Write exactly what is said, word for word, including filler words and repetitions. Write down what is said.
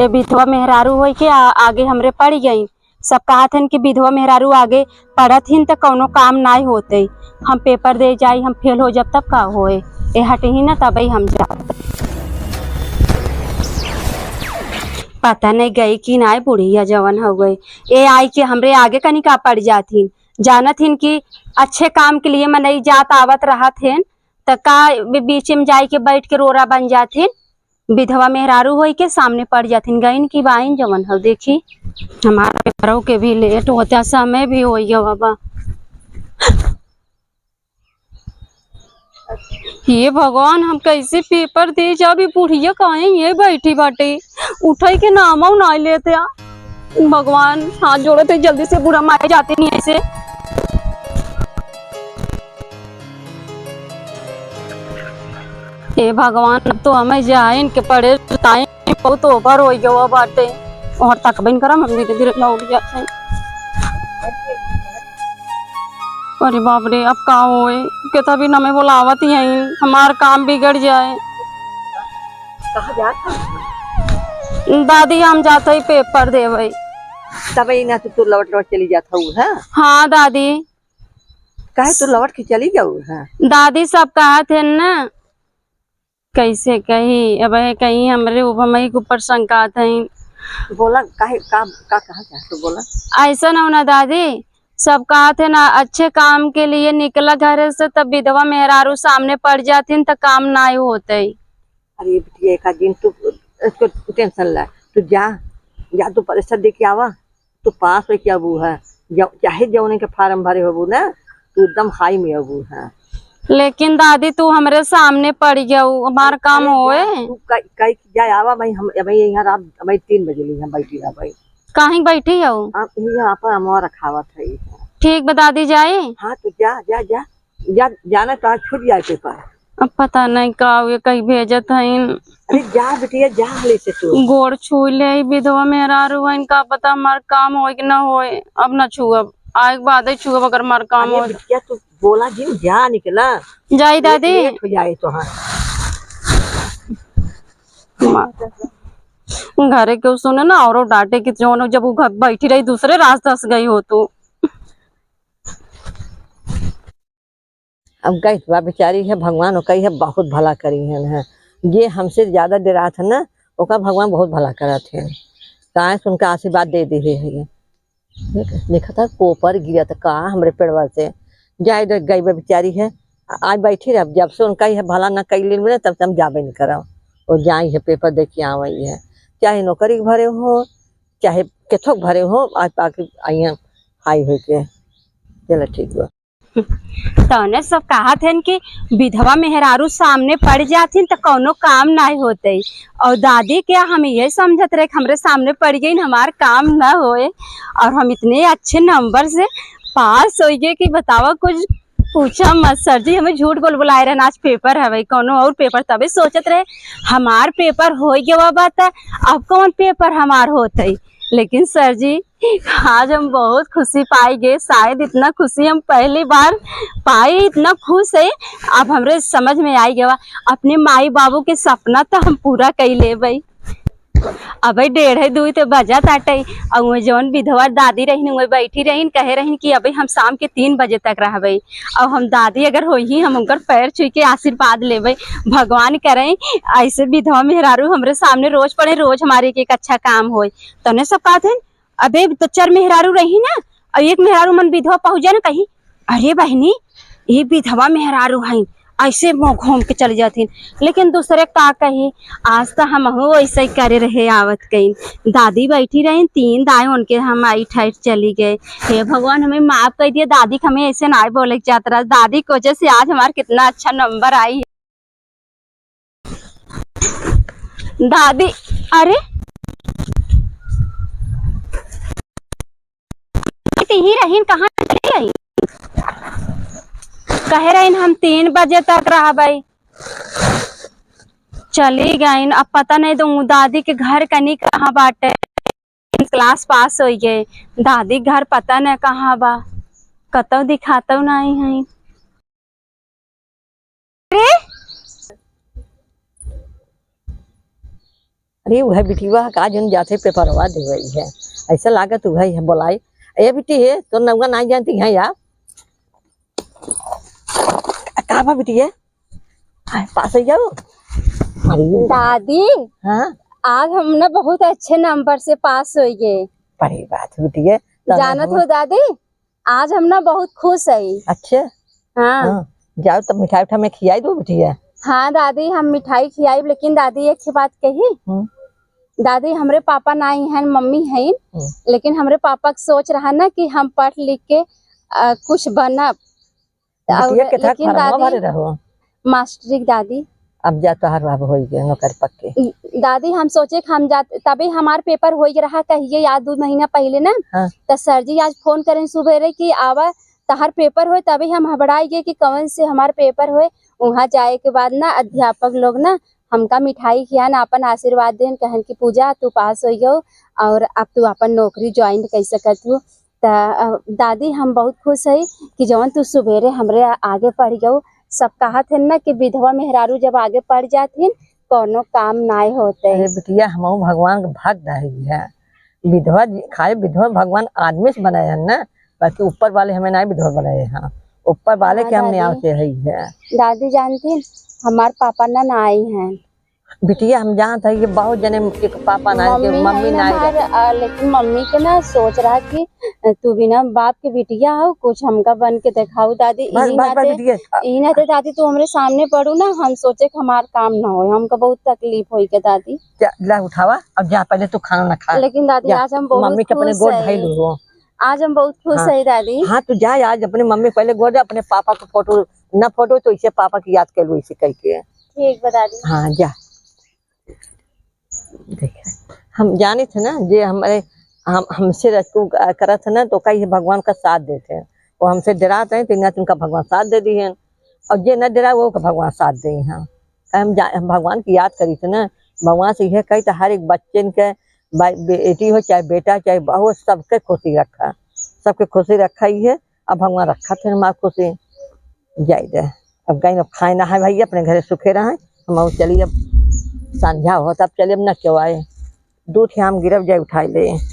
ये विधवा मेहरारू होई के आ-, आगे हमरे पड़ गई। सब कहत हन कि विधवा मेहरारू आगे पढ़त हिन त कौनो काम नाय होते। हम पेपर दे जाई, हम फेल हो जब तब का होए? ए हटही ना तबई हम जा। पता नहीं गई कि नाय बुढ़िया जवन हो गई। ए आई के हमरे आगे कनी का पड़ जात हिन। जानत हिन कि अच्छे काम के लिए मनई जात आवत रहत हिन, त का बी-, बीच में जाई के बैठ के रोरा बन जात हिन। विधवा मेहरारू होई के सामने पड़ जाथिन, गइन की बाइन जवन हो। देखी, हमार पेपरों के भी लेट होता, समय भी होई गवा बा। हे भगवान, हम कैसे पेपर दे जाबी? बुढ़िया काहे ये बैठी बाटे, उठई के नामो ना लेते आ। भगवान, हाथ जोड़त है, जल्दी से बूढ़ा मारे जाते नहीं ऐसे। हे भगवान, अब तो हमें जाए इनके पड़े, टाइम बहुत ओवर हो गया बाटे। और तकबे न करम, हम धीरे धीरे लौट जाते हैं। अरे बाप रे, अब का होए? केता भी हमें बोलावत ही हैं, हमार काम बिगड़ जाए। कहाँ जात हो? दादी, हम जात हई पेपर देवे। तब इन्हा से तू लौट लौट चली जात हऊ, हाँ? हाँ दादी। काहे तू लौट के चली जाऊ, हाँ? दादी, सब कहत है ना, कैसे कही, अब है कहीं हमरे ऊपर, मई के ऊपर शंकात हैं। बोला, काहे, का, का कहा चाहत हो, बोला? ऐसा ना हो ना दादी, सब कहत है ना, अच्छे काम के लिए निकला घर से, तब विधवा मेहरारू सामने पड़ जाती, त काम नाय होते। अरे बिटिया, एक आध दिन तू इसको टेंशन ला, तू जा, जा तू परीक्षा दे के आवा, तू पास होके आबू है, जौ-, चाहे जौने के फार्म भरे होबू ना, तू एकदम हाई में होबू है। लेकिन दादी, तू हमरे सामने पड़ गऊ, हमार काम अरे होए। जा, तू कई, कई के जा आवा, भाई हम, भाई यहाँ रात, भाई तीन बजे ले हम बैठी रह भाई। काहे बैठी हऊ? आप यहाँ पर अमवा रखावत है। ठीक बा दादी, जाई? हाँ, तो जा, जा, जा, जा, जाना तो आज छूट जाए पेपर। अब पता नहीं का हुए, कहीं भेजत हईन। अरे जा बिटिया, जा हाली से तू। गोड़ छू ले, ई विधवा मेहरारू हईन, का पता हमार काम होए कि ना होए। अब ना छुअब, आए के बाद ही छुअब अगर हमार काम अरे होए। बिटिया, तू बोला जिन, जा निकला। जाई लेट, दादी। लेट हो जाए तो हाँ। माँ, घरे केहू सुने ना, औरो डांटे कि जौन जब वो घर बैठी रही, दूसरे रास्ता से गई हो तू। अब गई बा बेचारी है, भगवान ओका है बहुत भला करी है ना। जे हमसे ज्यादा डेरात है ना, ओका भगवान बहुत भला करत है। काहे से उनका आशीर्वाद दे दे है। देख, देखा था पोपर गिरा था का हमरे पेड़वा से। जाए दे, गई बा बेचारी है। आ-, आज बैठी रह, जब से उनका यह भला ना कई लेन मिले, तब से हम जाबे नहीं करब। और जाई है, पेपर दे के आवई है, चाहे नौकरी के भरे हो, चाहे केथो के भरे हो, आज पाके आई हैं हाई होके। चलो ठीक बा। तौने सब कहत हन कि विधवा मेहरारू सामने पड़ जाथिन त कौनो काम नाय होते। और दादी के हम ये समझत रहे कि हमरे सामने पड़ गई, हमार काम न होए। और हम इतने अच्छे नंबर से पास हो गए कि बतावा, कुछ पूछा मत। सर जी हमें झूठ बोल बुलाए रहन, आज पेपर हवे कौनो और पेपर, तबे सोचत रहे हमार पेपर हो गवा बा त अब कौन पेपर हमार होते। लेकिन सर जी, आज हम बहुत खुशी पाई गए, शायद इतना खुशी हम पहली बार पाई, इतना खुश है। अब हमरे समझ में आई गवा, अपने माई बाबू के सपना तो हम पूरा कई लेबे। अबे डेढ़े दुई ते बजा ताटे, और वो जौन विधवा दादी रहीन, वो बैठी रहीन, कहे रहीन कि अबे हम शाम के तीन बजे तक रहबे, और हम दादी अगर होई ही, हम उनकर पैर छुई के आशीर्वाद लेबे। भगवान करें ऐसे विधवा मेहरारू हमरे सामने रोज पड़े, रोज हमारे एक एक अच्छा काम होए। तने सब कहत हन, अबे तो चार मेहरारू रही ना, और एक मेहरारू मन विधवा पहुँच जाए ना, कही, "अरे बहिनी, ये विधवा मेहरारू हैं, ऐसे मुँह घूम के चली जाथिन।" लेकिन दूसरे का कही, आज तो हमहू ऐसे ही करे रहे आवत कहीं। दादी बैठी रही, तीन दाएँ उनके हम आई ठहर चली गए। हे भगवान, हमें माफ कर दिया, दादी के हमें ऐसे ना बोले के चाहत रहा। दादी की वजह से आज हमार कितना अच्छा नंबर आई। दादी, अरे, यहीं रहीन, कहाँ चली गई? कहे रहीन हम तीन बजे तक रहबे, चली गईन। अब पता नहीं तो दादी के घर कनी कहाँ बाटे। क्लास पास होई गए, दादी घर पता नहीं कहाँ बा, कतौ दिखातौ नहीं है। अरे, अरे, उहै बिटिया का जौन जात है पेपरवा देवै है, अइसा लागत उहै है बोलाई। ए बिटी है, तोर नउवा नाहीं जानती है यार। का बा बिटिया? आय, पास होइ जाओ। अरे दादी, हाँ? आज हम ना बहुत अच्छे नंबर से पास होइ गए। बड़ी बात बिटिया। जानत हो दादी, आज हम ना बहुत खुश है। अच्छे? हाँ। हाँ, जाओ तब मिठाई उठाई में खियाई दो बिटिया। हाँ दादी, हम मिठाई खियाई, लेकिन दादी एक ठे बात कही। हम्म। दादी, हमरे पापा नाहीं हैं, मम्मी हैं, हम्म। लेकिन हमरे पापा के सोच रहा ना कि हम पढ़ लिख के, अ, कुछ बनब। बिटिया और के था लेकिन फॉर्मवा दादी, भरे रहो। मास्टरी के दादी। अब जा तोहार बाबू होई गए नौकर पक्के। दादी, हम सोचे कि हम जात, तभी हमार पेपर होई रहा कहिए याद, दो महीना पहिले ना। हाँ। तो सर जी आज फोन करें सुबेरे कि आवा तोहार पेपर होए, तभी हम हबड़ाई गए कि कौन से हमार पेपर होए। वहाँ जाए के बाद ना अध्यापक लोग ना हमका मिठाई खियान, आपन आशीर्वाद देन, कहन कि पूजा तू पास होई गयो और अब तू आपन नौकरी ज्वाइन कर सकत हो। त, अ, दादी, हम बहुत खुश हई कि जवन तू सुबेरे हमरे आ-, आगे पड़ गऊ। सब कहत हन ना कि विधवा मेहरारू जब आगे पड़ जात हिन, कौनो काम नाय होते। अरे बिटिया, हमहू भगवान के भक्त हई है। विधवा जी, खाली विधवा भगवान आदमी से बनाए हन ना, बाकी ऊपर वाले हमें नाय विधवा बनाए हैं। ऊपर वाले हाँ, के हम दादी। न्याय से हई है। दादी जानती, हमार पापा ना, ना आई हैं। बिटिया, हम जानत हई कि बहुत जने के पापा ना, के मम्मी मम्मी नहीं ना ना हमार, आ, लेकिन मम्मी के ना सोच रहा कि तू बिना बाप के बिटिया हो, कुछ हमका बन के देखाऊ दादी। बस, यही बस, बस नाते, बिटिया। यही नाते दादी तू हमरे सामने पड़ू ना, हम सोचे कि हमार काम ना होए, हमका बहुत तकलीफ होई के दादी। जा, ला उठावा, अब जा, पहले तू खाना ना खा। लेकिन दादी, जा, आज हम बहुत मम्मी के अपने खुश गोद है। धइलू हो। आज हम बहुत खुश हाँ। है दादी। हाँ, तू जा, आज अपने मम्मी के पहले गोद, अपने पापा के फोटो, ना फोटो तो इसे पापा की याद कर लू, इसे कह के। ठीक बा दादी। हाँ, जा। देख, हम जाने थे ना, जे हमारे, हम, हमसे रचकू करत है ना, तो का ये भगवान का साथ देते हैं। वो हमसे डराते हैं, तो इन्हें तुमका भगवान साथ दे दी है। और जे न डरा, वो का भगवान साथ दे हैं। हम जा-, हम भगवान की याद करी थे ना, भगवान से यह कही तो हर एक बच्चन के, बा-, बेटी हो चाहे बेटा, चाहे बहू, सबके खुशी रखा, सबके खुशी रखा ही है। अब भगवान रखा थे हमार खुशी। जाए दे। अब कहीं अब खाए ना है भाई, अपने घरे सुखे रहे। हम अब चली, अब संझा हो, तब चली, अब न क्यों आए। दू ठे आम गिरब जाए, उठाए ले।